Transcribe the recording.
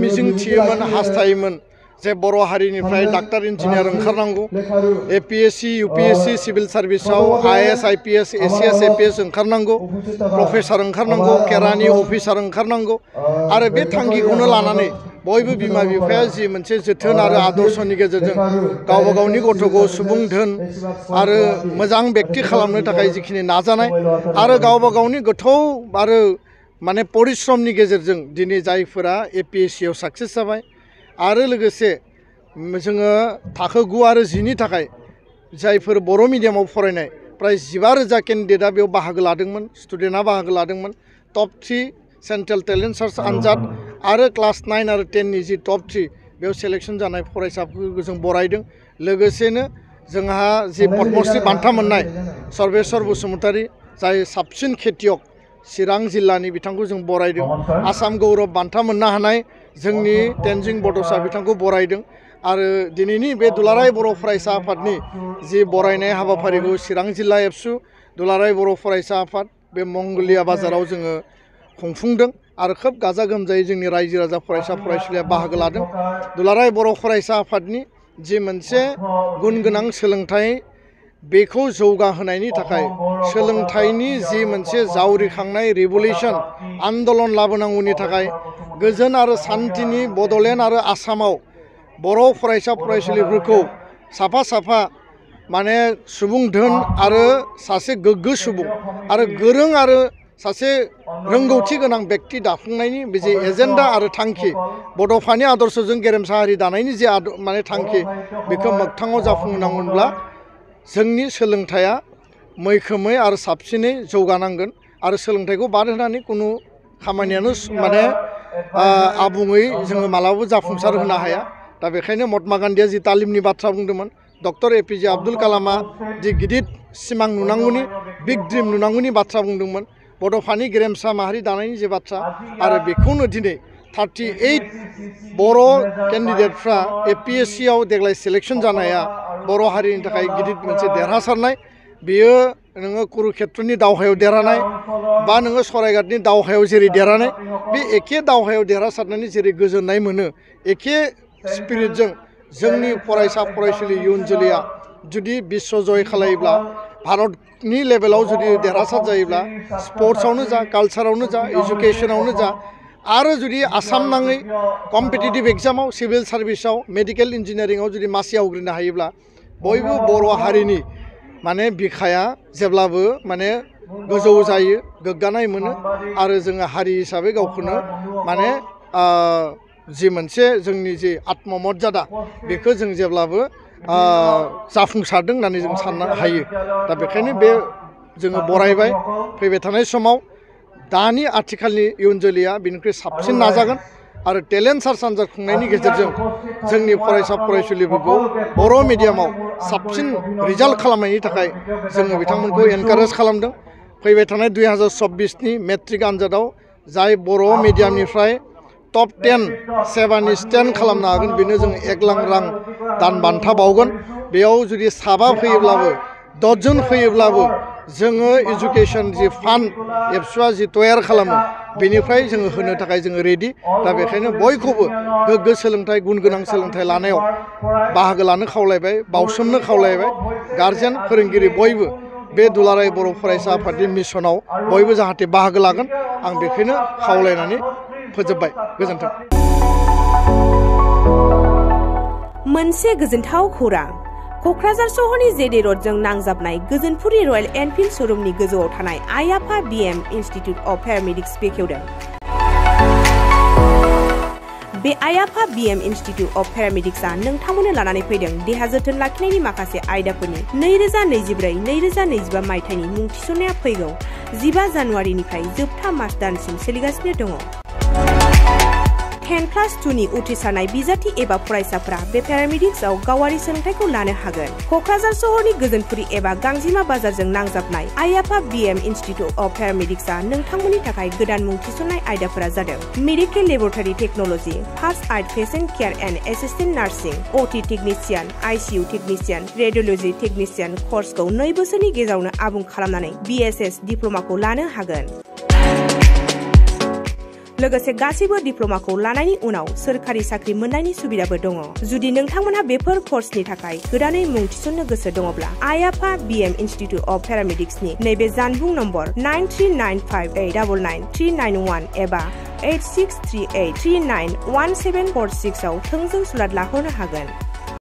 मिजिं थियोमोन हास्थायोमोन जे बर' हारिनिफ्राय डाक्टार इन्जिनियार ओंखारनांगौ एपीएससी यूपीएससी सिविल सार्भिसाव आईएएस आईपीएस एसीएस एपीएस ओंखारनांगौ प्रफेसर ओंखारनांगौ केरानि अफिसार ओंखारनांगौ आरो बे थांखिखौनो लानानै बयबो बिमा बिफाया जि मोनसे जोथोन आरो आदर्शनि गेजेरजों गावबा गावनि गथ'खौ सुबुं धोन आरो मोजां व्यक्ति खालामनो थाखाय जिखिनि नाजानाय आरो गावबा गावनि गोथौ आरो माने परिश्रमनि गेजेरजों दिनै जायफोरा एपीएससीआव साक्सेस जाबाय आरो लोगोसे जोङो थाखो 9 आरो 10 नि थाखाय जायफोर बर' मिडियामाव फरायनाय प्राय 15,000 केन्डिडेटआ बेयाव बाहागो लादोंमोन स्टुडेन्टआ बाहागो लादोंमन टप 3 सेन्ट्रेल टेलेन्ट सार्च आनजाद आरो क्लास 9 आरो 10 नि जि टप 3 बेयाव सेलेक्शन जानाय फरायसाफोरखौ जों बरायदों लोगोसेनो जोंहा जि पद्मश्री बान्था मोननाय सर्वेश्वर बसुमतारी जाय साबसिन खेतियक चिरां जिल्लानि बिथांखौ जों बरायदों आसाम गौरव बान्था मोननो हानाय जोंनि तेनजिं बड'सा बिथांखौ बरायदों आरो दिनैनि बे दुलाराय बर' फरायसा आफादनि जि बरायनाय हाबाफारिखौ चिरां जिल्ला एबसु दुलाराय बर' फरायसा आफाद बे मंगलिया बाजाराव जोङो खुंफुंदों आरो खोब गाजा गोमजायै जोंनि रायजो राजा फरायसा फरायसुलिया बाहागो लादों दुलाराय बर' फरायसा आफादनि जि मोनसे गुन गोनां सोलोंथाइ बेखौ जौगाहोनायनि थाखाय सोलोंथाइनि जि मोनसे जावरिखांनाय रिभलिउसन आन्दोलन लाबोनांगौनि थाखाय गोजोन आरो शान्तिनि बड'लेण्ड आरो आसामाव बर' फरायसा फरायसुलिफोरखौ साफा साफा माने सुबुं धोन आरो सासे गोग्गो सुबुं आरो गोरों आरो सासे रोंगौथि गोनां व्यक्ति दाफुंनायनि बे जे एजेन्डा आरो थांखि बड'फानि आदर्शजों गेरेमसा हारि दानायनि जे माने थांखि बेखौ मोगथाङाव जाफुंहोनांगौब्ला जोंनि सोलोंथाइया मैखोमै आरो साबसिनै जौगानांगोन आरो सोलोंथाइखौ बाद होनानै कुनु खामानियानो माने आबुङै जोङो मालाबाबो जाफुंसार होनो हाया दा बेखायनो महात्मा गान्धीया जि तालिमनि बाथ्रा बुंदोंमोन डक्टर एपीजे आब्दुल कालामा जि गिदिर सिमां नुनांगौनि बिग ड्रिम नुनांगौनि बाथ्रा बुंदोंमोन बड'फानि गेरेमसा माहारि दानायनि जे बाथ्रा आरो बेखौनो दिनै 38 बर' केन्डिडेटफ्रा एपीएससीआव देग्लाय सेलेक्शन जानाया बर' हारिनि थाखाय गिदिर मोनसे देरहासारनाय बेयो नोङो कुरुक्षेत्रनि दावहायाव देरहानाय बा नोङो सरायघाटनि दावहायाव जेरै देरहानाय बे एखे दावहायाव देरहासारनानै जेरै गोजोननाय मोनो एखे स्पिरिटजों जोंनि फरायसा फरायसुलि इयुन जोलैया जुदि विश्व जय खालायोब्ला भारतनि लेभेलाव जुदि देरहासार जायोब्ला स्पर्ट्सआवनो जा कालचारावनो जा एजुकेशनावनो जा आरो जुदि आसाम नाङै कम्पिटिटिभ एग्जामाव सिभिल सार्भिसाव मेडिकेल इन्जिनियारिंआव जुदि मासि आवग्रिनो हायोब्ला बयबो बर' हारिनि माने बिखाया जेब्लाबो माने गोजौ जायो गोग्गानाय मोनो आरो जोङो हारि हिसाबै गावखौनो माने जि मोनसे जोंनि जि आत्ममर्यादा बेखौ जों जेब्लाबो जाफुंसारदों होननानै जों साननो हायो दा बेखायनो बे जोङो बरायबाय फैबाय थानाय समाव दानि आथिखालनि इयुन जोलैया बेनिख्रुइ साबसिन नाजागोन आरो टेलेन्ट सार्च आनजाद खुंनायनि गेजेरजों जोंनि फरायसा फरायसुलिफोरखौ बर' मिडियामाव साबसिन रिजाल्ट खालामनायनि थाखाय जोङो बिथांमोनखौ एनकारेज खालामदों फैबाय थानाय 2024 नि मेट्रिक आनजादाव जाय बर' मिडियामनिफ्राय टप 10 सेभानि स्टेन्ड खालामनो हागोन बेनो जों 1 लाख रां दान बान्था बावगोन बेयाव जुदि साबा फैयोब्लाबो 10 जन फैयोब्लाबो जोङो एजुकेशन जि फान्ड एबसुआ जि तयार खालामो बेनिफ्राय जोङो होनो थाखाय जोङो रेडि दा बेखायनो बयखौबो गोग्गो सोलोंथाइ गुन गोनां सोलोंथाइ लानायाव बाहागो लानो खावलायबाय बावसोमनो खावलायबाय गार्जेन फोरोंगिरि बयबो बे दुलाराय बर' फरायसा आफादनि मिशनाव बयबो जाहाथे बाहागो लागोन आं बेखौनो खावलायनानै फोजोबबाय गोजोन्थों मोनसे गोजोनथाव खौरां क'क्राझार सहरनि जेडे रडजों नांजाबनाय गोजोनपुरि रयेल एनफिल्ड श'रुमनि गोजौआव थानाय आइ आफा बिएम इनस्टिट्युट अफ पेरामेडिक्स बेखेवदों बे आइ आफा बिएम इनस्टिट्युट अफ पेरामेडिक्सआ नोंथांमोननो लानानै फैदों देहा जोथोन लाखिनायनि माखासे आयदाफोरनि 2024-2025 मायथाइनि मुं थिसननाया फैगौ 15 जानुवारिनिफ्राय जोबथा मार्च दानसिम सोलिगासिनो दङ 10+2 नि उथ्रिसारनाय बिजाथि एबा फरायसाफोरा बे पेरामेडिक्सआव गावारि सोलोंथाइखौ लानो हागोन क'क्राझार सहरनि गोजोनपुरि एबा गांजिमा बाजारजों नांजाबनाय आइ आफा बिएम इनस्टिट्युट अफ पेरामेडिक्सआ नोंथांमोननि थाखाय गोदान मुं थिसननाय आयदाफोरा जादों medical laboratory technology first aid patient care and assistant nursing OT technician ICU technician radiology technician कर्सखौ 2 बोसोरनि गेजेरावनो आबुं खालामनानै BSS डिप्ल'माखौ लानो हागोन लोगोसे गासैबो डिप्ल'माखौ लानायनि उनाव सोरखारि साख्रि मोननायनि सुबिदाबो दङ। जुदि नोंथांमोनहा बेफोर कर्सनि थाखाय गोदानै मुं थिसननो गोसो दङब्ला आइ आफा BM इनस्टिट्युट अफ पेरामेडिक्सनि नैबे जानबुं नम्बर 9395899391 एबा 8638391746 आव थोंजों सुलाद लाहरनो हागोन।